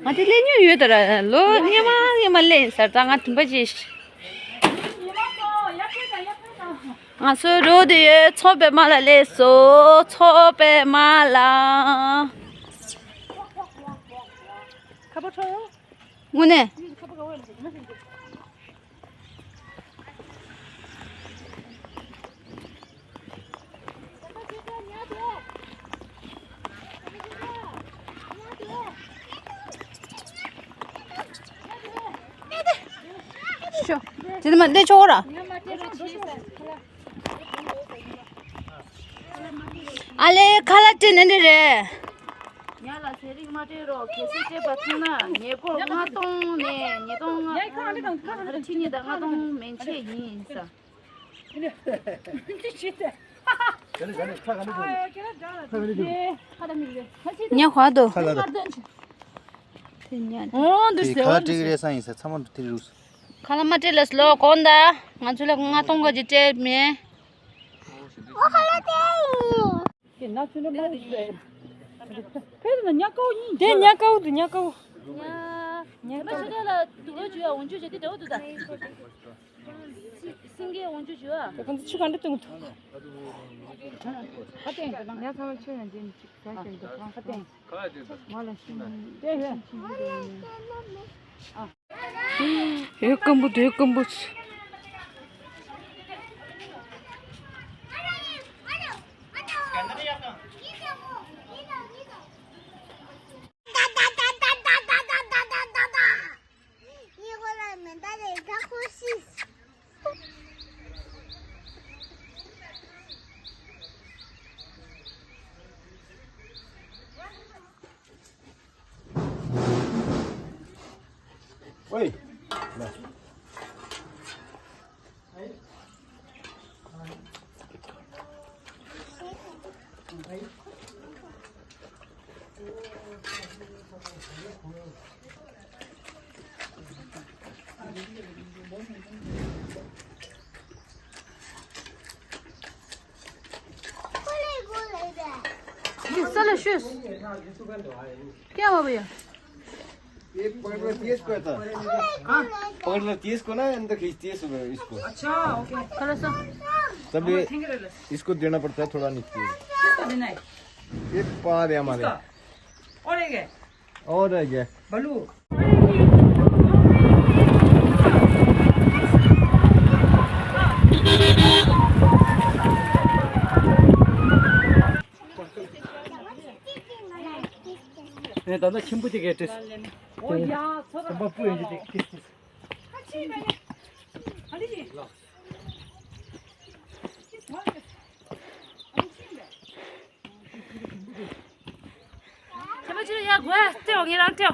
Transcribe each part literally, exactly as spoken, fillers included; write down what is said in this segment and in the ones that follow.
ང་དེ་སླེབས་མྱོང་ཡོད་ད་ར། ལོ་སྔོན་མ་སྔོན་མ་སླེབས་ཡིན་ས་རེད། ད་ང་དུམ་པ་ཅིག་ང་ཚོ་རོགས་དེ་ཡོད། མཚོ་པདྨ་ལ་སླེབས་སོང་། མཚོ་པདྨ་ལ། ཁ་པར་འཕྲོ་ཡོང་། དངོས་གནས། ཤོ། དེ་ནི་མ་ལས་ཆོག་ར། ཨ་ལེ་ཁ་ལག་སྤྲད་ནི་འདི་རེད། ང་ལ་ཟས་རིགས་མ་སྤྲད་རོགས། གལ་སྲིད་སྤྲད་པ་མཐོང་ན་ཉེར་སྐོར་ལྔ་སྟོང་ནས་ཉིས་སྟོང་ལྔ། ཁ་ལག་ཁྲི་གཉིས་དང་ལྔ་སྟོང་མན་ཆད་ཡིན་ས། ཉེ་ཁ་དོ། ཁ་ལག་དོ། དེ་ཉན། འོང་དུ་དེ་ཟེར་ཁ་ལག་སྤྲད་ཀྱི་རེད་ས་ཡིན་ས། ཚང་མ་དེ་རུ། ཁ་ལག་མ་སྤྲད་ལ་ལོ་གོང་ད། ང་ཚོ་ལ་ལྔ་སྟོང་ག་ཅིག་སྤྲད་མེད། དེ་ཉག་ཀའུ་དུ་ཉག་ཀའུ། ཉག་ཉག་ཀའུ། ཉག་ཀའུ། སེང་གེ་འོང་ཆུ་ཞུ་བ། ཁོང་ཚོ་ཆུ་གང་འདྲ་བཏུང་ཐུབ། ཁ་བཏང་། ཉག་ཚང་མ་ཆུ་ཡང་ཅན་ཅིག་ཟ་བཞིན་འདུག་ཁ་བཏང་། མ་ལ་ཤི་མ་ཡིན། ཨོ་སྐམ་པོ་དེ་སྐམ་པོ། ཨོའི། ये साला शूज। क्या हुआ भैया? ये पकड़ना तेज को था। हाँ? पकड़ना तेज को ना, अंदर खींचती है सुबह इसको। अच्छा, ओके। खड़ा सा। तब ये इसको देना पड़ता है थोड़ा नीचे। किसको देना है? ये पा दे हमारे। इसका? और एक है? और एक है। बलू। ད་ལྟ་ཆེན་པོ་དེ་གས་སྤྲད། ཨོ་ཡ། ཚོ་དམ་པ་སྤུ་ཡོད་ཀྱི་དེ་སྤྲད། ཁྱེད་མ་ཅི་ཡ་དགོས་སྟེའོ། ངེད་རང་སྟེའོ།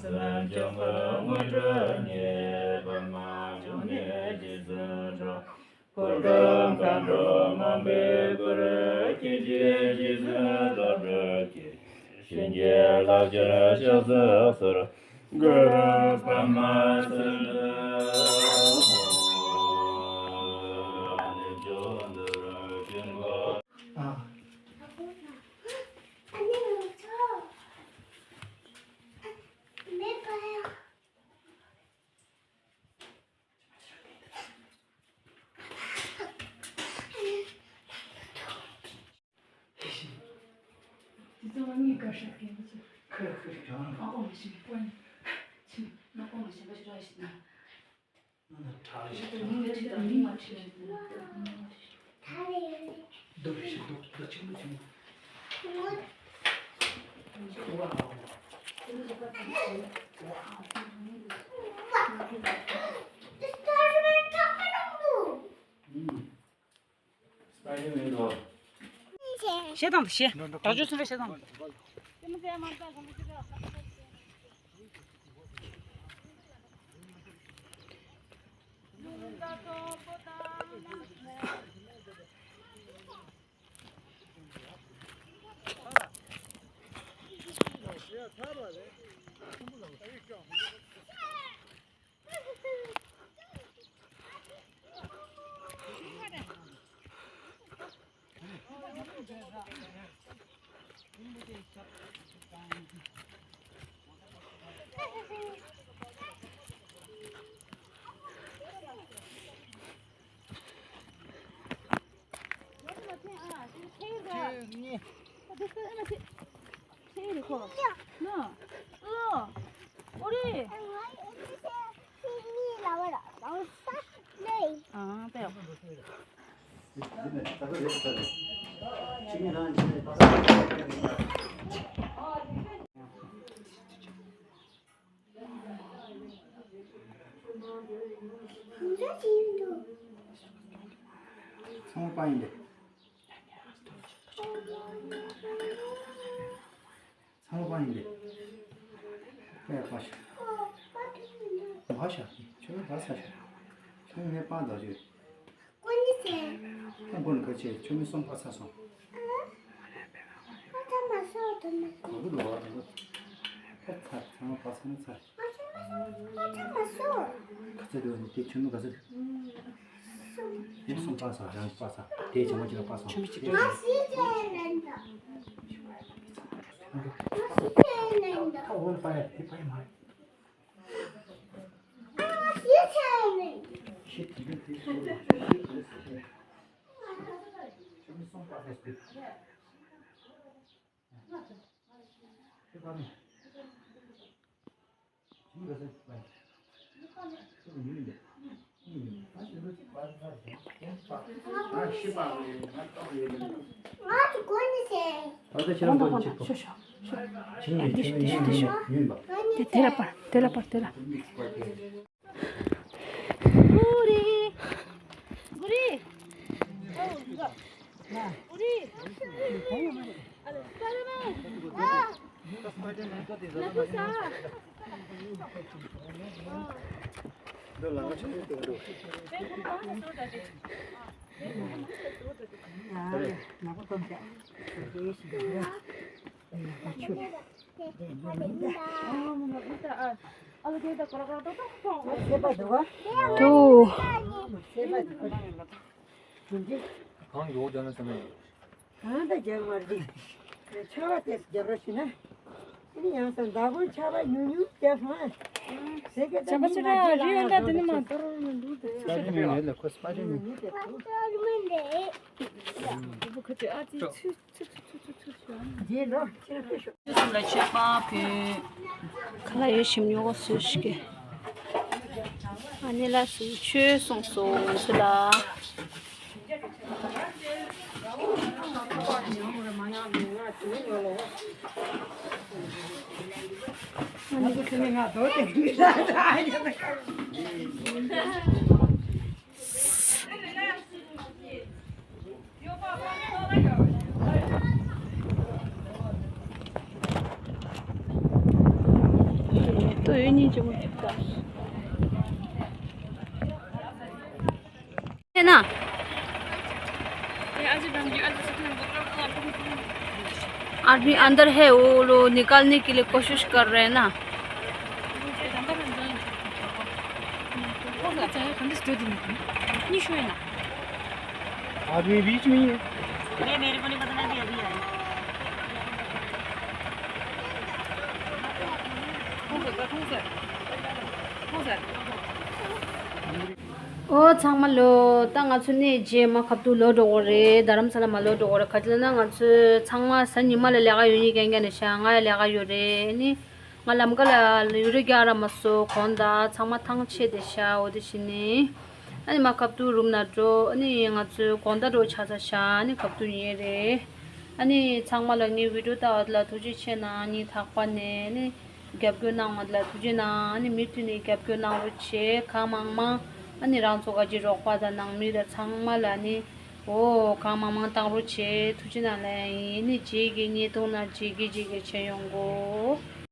སེམས་ཅན་ཀུན་དངོས་གྲུབ་བརྙེས། པདྨ་འབྱུང་གནས་རྗེ་བཙུན་འགྲོ། འཁོར་དང་མཁའ་འགྲོ་མང་པོས་བསྐོར། སྐྱེ་མཆེད་རྗེ་བཙུན་སློབ་གྲོགས་ཀྱིས། བྱིན་གྱིས་བརླབ་ཕྱིར་ཕྱག་འཚལ་ཚུལ། གུ་རུ་པདྨ་སིདྡྷི། བཤད་དང་བཤད། དྲག་སྤྱོད་ཚུལ་ལ་བཤད་དང་། ཚང་མ་པ་ཡིན་ཏེ། ཚང་མ་པ་ཡིན་ཏེ། པ་ཡ་པ་ཤ། པ་ཤ། ཁྱོད་པ་ས་ཤ། ཁྱོད་ངའི་པ་དག་ཅིག་ཀུན་ནི་ཟེར། ཨ་ཀུན་ག་ཆེ་ཁྱོད་མི་སོང་པ་ས་སོང་། ཨ་ཐ་མ་སོ་ཐ་མ་སོ། ག་གུ་རུ་བ་དང་། ཨ་ཚ་ཚང་མ་པ་ས་ནི་ཚ། ཨ་ཐ་མ་སོ། ཨ་ཐ་མ་སོ། ག་ཚ་དུ་ནི་དེ་ཁྱོད་མི་ག་ཚ་དུ། སོང་། དེ་སོང་པ་ས་རང་པ་ས་དེ་བྱ་མ་ཅི་ལ་པ་སོང་། ཁྱོད་མི་ཅི་ཨ་ཤི་ཅེ་ལན་ད། ཨ་ཤི་ཅེ་ལན་ད། ཨ་འོ་ན་པ་ཡ་དེ་པ་ཡ་མ་རེད། དེ་ལ་པར་དེ་ལ་པར་དེ་ལ། དུ། གང་ཡོད་ཀྱང་ན་ཟེར་ན་ཡོད། གང་དང་རྒྱག་མ་རེད། ཆར་པ་དེ་རྒྱབ་རོགས་བྱས་ན། ཨ་ནི་ཡང་སང་ཟླ་གོང་ཆར་པ་ཉུང་ཉུང་རྒྱབ་སོང་ཨ། ཟེར་གི་ད་ནི་མ་རྒྱབ་ཡོད་ན་དེ་ནི་མ་གཏོར་མི་འདུག་ཟེར། ཟླ་གོང་ཡོད་ལ་ཁོ་སྤ་རེ་མི་འདུག་ཁ་ཅིག་ཨ་ཙི་ཚུ་ཚུ་ཚུ་ཚུ་ཚུ་ཚུ། ལ་མཆོད་པ་ཕུལ། ཁ་ལག་ཡོད་ཞིམ་ཉོ་ག་སུ་ཞིག་གི། ཨ་ནི་ལ་སུ་ཆོས་གསུངས་སོ་ཚུ་ལ། ཨ་ནི་ཁ་ལག་ང་དོ་དེ། तो ये नीचे मुझे है ना। आदमी अंदर है, वो लोग निकालने के लिए कोशिश कर रहे हैं ना। आदमी बीच में ही है। ये मेरे को नहीं पता, मैं भी अभी आई। ཨོ་ཚང་མ་ལོ། ད་ང་ཚོ་ནས་རྗེས་མ་ཁབ་ཏུ་ལོ་འགྲོ་གོ་རེད། རྡ་རམ་ས་ལ་མ་ལོ་འགྲོ་གོ་རེད། ག་ཅི་ལ་ན་ང་ཚོ་ཚང་མ་གཟའ་ཉི་མ་ལ་ལས་ཀ་ཡོད་ནི་རྐྱང་རྐྱང་རེད་ཤག་ང་ཡ་ལས་ཀ་ཡོད་རེད། ནི་ང་ལམ་ཀ་ལ་ཡུ་རེ་རྒྱག་ར་མ་སོ་གོང་ད་ཚང་མ་ཐང་ཆད་དེ་ཤག་འོ་དེ་བཞིན་ནི། ཨ་ནི་མ་ཁབ་ཏུ་རུམ་ན་འགྲོ། ཨ་ནི་ང་ཚོ་གོང་ད་འགྲོ་ཆ་ཚ་ཤག་ཨ་ནི་ཁབ་ཏུ་ཉེ་རེད། ཨ་ནི་ཚང་མ་ལ་ངའི་བི་ཌིའོ་ལྟ་བ་ལ་ཐུགས་རྗེ་ཆེ་གནང་། ཨ་ནི་ཐག་པ་ནས་ཨ་ནི། རྒྱབ་སྐྱོར་གནང་བ་ལ་ཐུགས་རྗེ་གནང་། ཨ་ནི་མུ་མཐུད་ནས་རྒྱབ་སྐྱོར་གནང་རོགས་བྱེད། གང་མང་མང་། ཨ་ནི་རང་ཚོ་ག་ཅི་རོགས་པ་དང་ནང་མི་དང་ཚང་མ་ལ་ནི། འོ་གང་མང་མང་བཏང་རོགས་བྱེད། ཐུགས་རྗེ་གནང་ལ་ཡིན། ནི་རྗེས་ཀྱི་བརྙན་ཐུང་ནང་རྗེས་ཀྱི་རྗེས་ཀྱི་མཇལ་ཡོང་གོ།